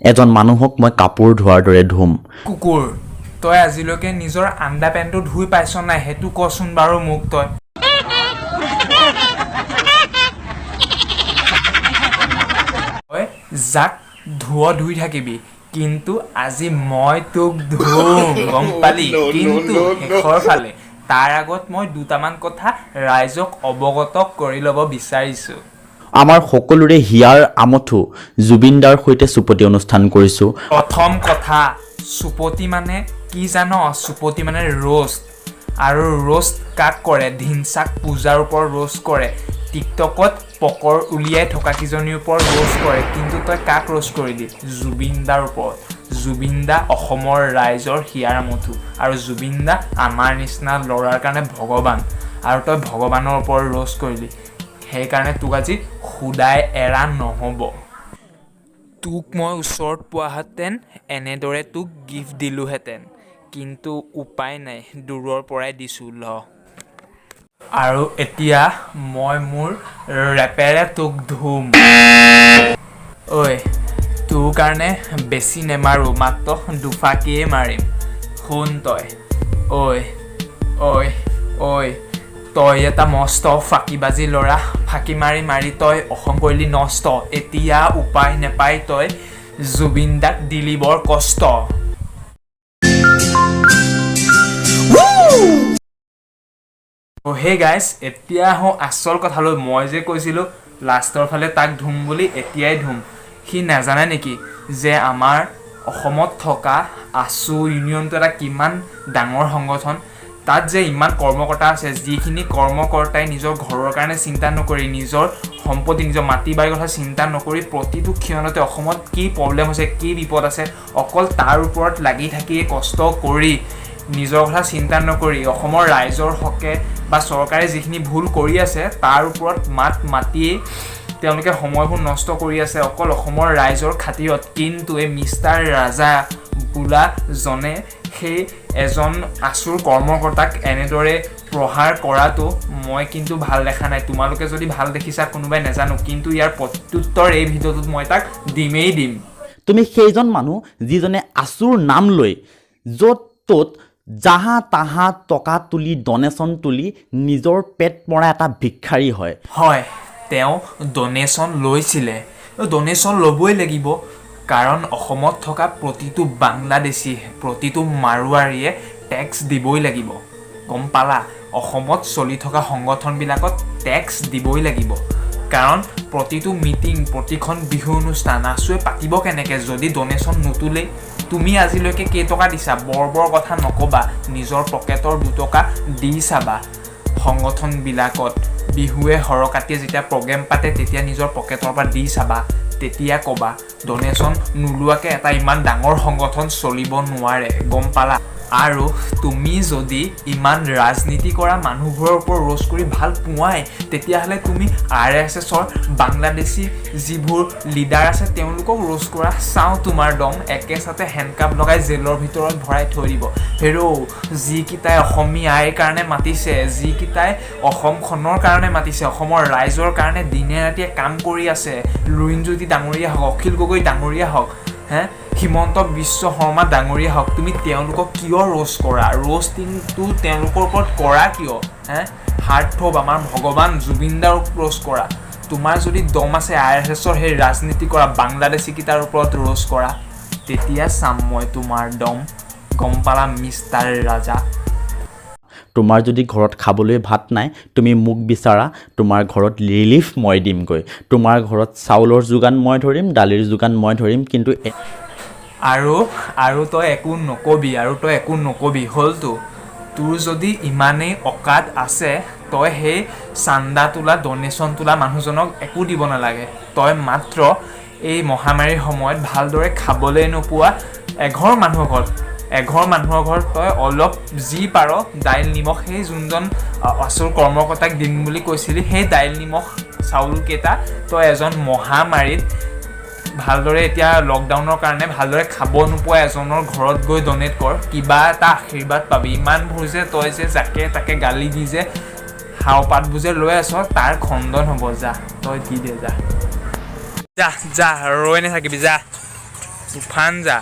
এজন মানুহক মই কাপোৰ ধোৱাৰ দৰে ধুম। কুকুৰ, তই আজিলৈকে নিজৰ আণ্ডা পেণ্টটো ধুই পাইছ নাই, সেইটো কচোন বাৰু মোক তই। তই যাক ধুৱ ধুই থাকিবি, কিন্তু আজি মই তোক ধুম, গম পালি? কিন্তু শেষৰ ফালে তাৰ আগত মই দুটামান কথা ৰাইজক অৱগত কৰি ল'ব বিচাৰিছোঁ। আমাৰ সকলোৰে হিয়াৰ আমঠু জুবিন দাৰ সৈতে চুপতি অনুষ্ঠান কৰিছোঁ। প্ৰথম কথা, চুপতি মানে কি জান? চুপতি মানে ৰোষ্ট। আৰু ৰোষ্ট কাক কৰে? ধিনচাক পূজাৰ ওপৰত ৰোষ্ট কৰে, টিকটকত পকৰ উলিয়াই থকা কেইজনীৰ ওপৰত ৰোষ্ট কৰে। কিন্তু তই কাক ৰোষ্ট কৰিলি? জুবিন দাৰ ওপৰত। জুবিন দা অসমৰ ৰাইজৰ হিয়াৰ আমঠু আৰু জুবিন দা আমাৰ নিচিনা ল'ৰাৰ কাৰণে ভগৱান, আৰু তই ভগৱানৰ ওপৰত ৰোষ্ট কৰিলি। সেইকাৰণে তোক আজি সুদাই এৰা নহ'ব। তোক মই ওচৰত পোৱাহেঁতেন এনেদৰে তোক গিফ্ট দিলোহেঁতেন, কিন্তু উপায় নাই, দূৰৰ পৰাই দিছোঁ ল। আৰু এতিয়া মই মোৰ ৰেপেৰে তোক ধুম। ঐ, তোৰ কাৰণে বেছি নেমাৰোঁ, মাত্ৰ দুফাকিয়েই মাৰিম। শুন তই, ঐ ঐ ঐ, তই এটা মস্ত ফাঁকিবাজি ল'ৰা, ফাঁকি মাৰি মাৰি তই অসম কৰিলি নষ্ট। এতিয়া উপায় নেপাই তই জুবিন দাক দিলি বৰ কষ্ট। হে গাইছ, এতিয়া আহোঁ আচল কথালৈ। মই যে কৈছিলোঁ লাষ্টৰ ফালে তাক ধুম বুলি, এতিয়াই ধুম। সি নাজানে নেকি যে আমাৰ অসমত থকা আছু ইউনিয়নটো এটা কিমান ডাঙৰ সংগঠন? তাত যে ইমান কৰ্মকৰ্তা আছে, যিখিনি কৰ্মকৰ্তাই নিজৰ ঘৰৰ কাৰণে চিন্তা নকৰি, নিজৰ সম্পত্তি, নিজৰ মাটি বাৰীৰ কথা চিন্তা নকৰি প্ৰতিটো ক্ষণতে অসমত কি প্ৰব্লেম হৈছে, কি বিপদ আছে, অকল তাৰ ওপৰত লাগি থাকি কষ্ট কৰি, নিজৰ কথা চিন্তা নকৰি অসমৰ ৰাইজৰ হকে বা চৰকাৰে যিখিনি ভুল কৰি আছে তাৰ ওপৰত মাত মাতিয়েই তেওঁলোকে সময়বোৰ নষ্ট কৰি আছে অকল অসমৰ ৰাইজৰ খাতিৰত। কিন্তু এই মিষ্টাৰ ৰাজা বোলাজনে সেই এজন আছুৰ কৰ্মকৰ্তাক এনেদৰে প্ৰহাৰ কৰাটো মই কিন্তু ভাল দেখা নাই। তোমালোকে যদি ভাল দেখিছা কোনোবাই নাজানো, কিন্তু ইয়াৰ প্ৰত্যুত্তৰ এই ভিডিঅ'টোত মই তাক দিমেই দিম। তুমি সেইজন মানুহ যিজনে আছুৰ নাম লৈ য'ত ত'ত জাহা তাহা টকা তুলি, ডনেশ্যন তুলি নিজৰ পেট মৰা এটা ভিক্ষাৰী হয়। হয়, তেওঁ ডনেশ্যন লৈছিলে। ডনেশ্যন ল'বই লাগিব, কাৰণ অসমত থকা প্ৰতিটো বাংলাদেশী, প্ৰতিটো মাৰোৱাৰীয়ে টেক্স দিবই লাগিব, গম পালা? অসমত চলি থকা সংগঠনবিলাকত টেক্স দিবই লাগিব, কাৰণ প্ৰতিটো মিটিং, প্ৰতিখন বিহু অনুষ্ঠান আছুৱে পাতিব কেনেকৈ যদি ডনেশ্যন নুতোলেই? তুমি আজিলৈকে কেইটকা দিছা? বৰ বৰ কথা নক'বা, নিজৰ পকেটৰ 2 টকা দি চাবা সংগঠনবিলাকত। বিহুৱে সৰকাতিয়ে যেতিয়া প্ৰগ্ৰেম পাতে, তেতিয়া নিজৰ পকেটৰ পৰা দি চাবা, তেতিয়া ক'বা। ডনেশ্যন নোলোৱাকৈ এটা ইমান ডাঙৰ সংগঠন চলিব নোৱাৰে, গম পালা? আৰু তুমি যদি ইমান ৰাজনীতি কৰা মানুহবোৰৰ ওপৰত ৰোষ্ট কৰি ভাল পোৱাই, তেতিয়াহ'লে তুমি আৰএছএছৰ বাংলাদেশী যিবোৰ লিডাৰ আছে তেওঁলোকক ৰোষ্ট কৰা, চাওঁ তোমাৰ দম। একেচাতে হেণ্ডকাপ লগাই জেলৰ ভিতৰত ভৰাই থৈ দিব। হেৰৌ, যিকেইটাই অসমীয়া আইৰ কাৰণে মাতিছে, যিকেইটাই অসমখনৰ কাৰণে মাতিছে, অসমৰ ৰাইজৰ কাৰণে দিনে ৰাতিয়ে কাম কৰি আছে, লুৰিণজ্যোতি ডাঙৰীয়া হওক, অখিল গগৈ ডাঙৰীয়া হওক, হে হিমন্ত বিশ্ব শৰ্মা ডাঙৰীয়া হওক, তুমি তেওঁলোকক কিয় ৰোষ্ট কৰা? ৰোষ্টিংটো তেওঁলোকৰ ওপৰত কৰা কিয়? হে হাৰ্ট থ্ৰব আমাৰ ভগৱান জুবিন দাৰক ৰোষ্ট কৰা। তোমাৰ যদি দম আছে, আৰএছএছৰ সেই ৰাজনীতি কৰা বাংলাদেশীকেইটাৰ ওপৰত ৰোষ্ট কৰা, তেতিয়া চাম মই তোমাৰ দম, গম পালা মিষ্টাৰ ৰাজা? তোমাৰ যদি ঘৰত খাবলৈ ভাত নাই, তুমি মোক বিচাৰা, তোমাৰ ঘৰত ৰিলিফ মই দিমগৈ। তোমাৰ ঘৰত চাউলৰ যোগান মই ধৰিম, দালিৰ যোগান মই ধৰিম, কিন্তু আৰু তই একো নকবি, আৰু তই একো নকবি। হ'লতো, তোৰ যদি ইমানেই অকাত আছে, তই সেই চান্দা তোলা, ডনেশ্যন তোলা মানুহজনক একো দিব নালাগে। তই মাত্ৰ এই মহামাৰীৰ সময়ত ভালদৰে খাবলৈ নোপোৱা এঘৰ মানুহৰ ঘৰত তই অলপ যি পাৰ দাইল নিমখ, সেই যোনজন আছুৰ কৰ্মকৰ্তাক দিম বুলি কৈছিলি, সেই দাইল নিমখ চাউলকেইটা তই এজন মহামাৰীত ভালদৰে এতিয়া লকডাউনৰ কাৰণে ভালদৰে খাব নোপোৱা এজনৰ ঘৰত গৈ ডনেট কৰ, কিবা এটা আশীৰ্বাদ পাবি। ইমানবোৰ যে তই যে যাকে তাকে গালি দি যে হাও পাতবোৰ যে লৈ আছ, তাৰ খণ্ডন হ'ব। যা, তই দি দে, যা যা যা, ৰৈ নাথাকিবি, যা। তুফান যা।